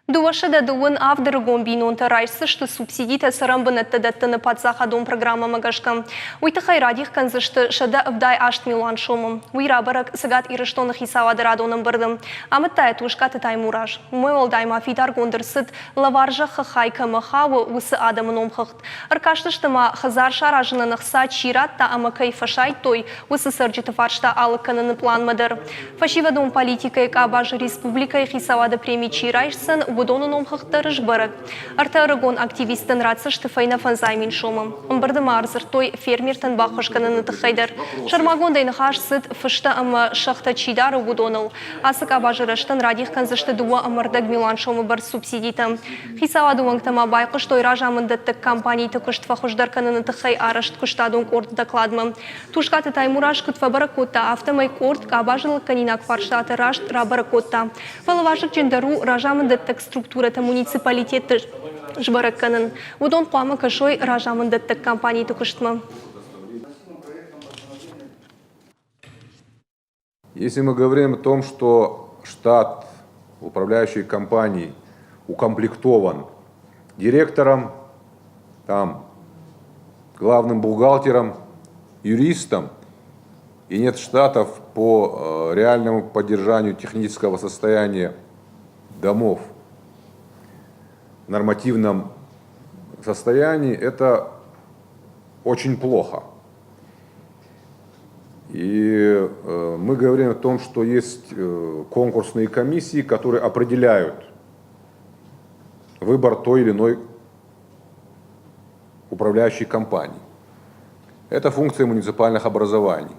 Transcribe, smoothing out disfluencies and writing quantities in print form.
237 ӕрыгон бинонтӕ райсдзысты субсидитӕ цӕрӕнбынӕттӕ дӕттыны паддзахадон программӕмӕ гӕсгӕ. Уый тыххӕй радих кӕндзысты 178 милуан сомы. Уый рабӕрӕг Цӕгат Ирыстоны хицауады радон ӕмбырды. Амыдта йӕ Тускъаты Таймураз. Уымӕй уӕлдай ма фидаргонд ӕрцыд, лӕвар зӕххы хай кӕмӕ хауы, уыцы адӕмы номхыгъд. Ӕркастысты ма, хӕдзар саразынӕн ӕхца чи радта ӕмӕ кӕй фӕсайдтой, уыцы цӕрджыты фарста алыг кӕныны пъланмӕ дӕр. Фӕсивӕдон политикӕйы къабазы республикӕйы хицауады преми чи райсдзӕн, уыдоны номхыгъд дӕр сбӕрӕг. Ӕртӕ ӕрыгон активистӕн ратдзысты фӕйнӕ 500 000 сомы. Ӕмбырды ма ӕрдзырдтой фермертӕн баххуыс кӕныны тыххӕй дӕр. Сӕрмагондӕй ныхас цыд, фыстӕ ӕмӕ сӕгътӕ чи дары, уыдоныл. Ацы къабазы рӕзтӕн радих кӕндзысты 2,5 милуан сомы бӕрц субсидитӕ. Хицауады уӕнгтӕ ма байхъуыстой разамынддӕттӕг компаниты куыст фӕхуыздӕр кӕныны тыххӕй арӕзт куыстадон къорды докладмӕ. Тускъаты Таймураз куыд фӕбӕрӕг кодта, афтӕмӕй къорд къабазы лыггӕнинаг фарстатӕ раст рабӕрӕг кодта. Фӕлӕ вазыгджындӕр у разамынддӕттӕг структурӕтӕ муниципалитетты сбӕрӕг кӕнын. Уыдон хъуамӕ кӕсой разамынддӕттӕг компаниты куыстмӕ. Если мы говорим о том, что штат управляющей компании укомплектован директором, там, главным бухгалтером, юристом, и нет штатов по реальному поддержанию технического состояния домов в нормативном состоянии, это очень плохо. И мы говорим о том, что есть конкурсные комиссии, которые определяют выбор той или иной управляющей компании. Это функция муниципальных образований.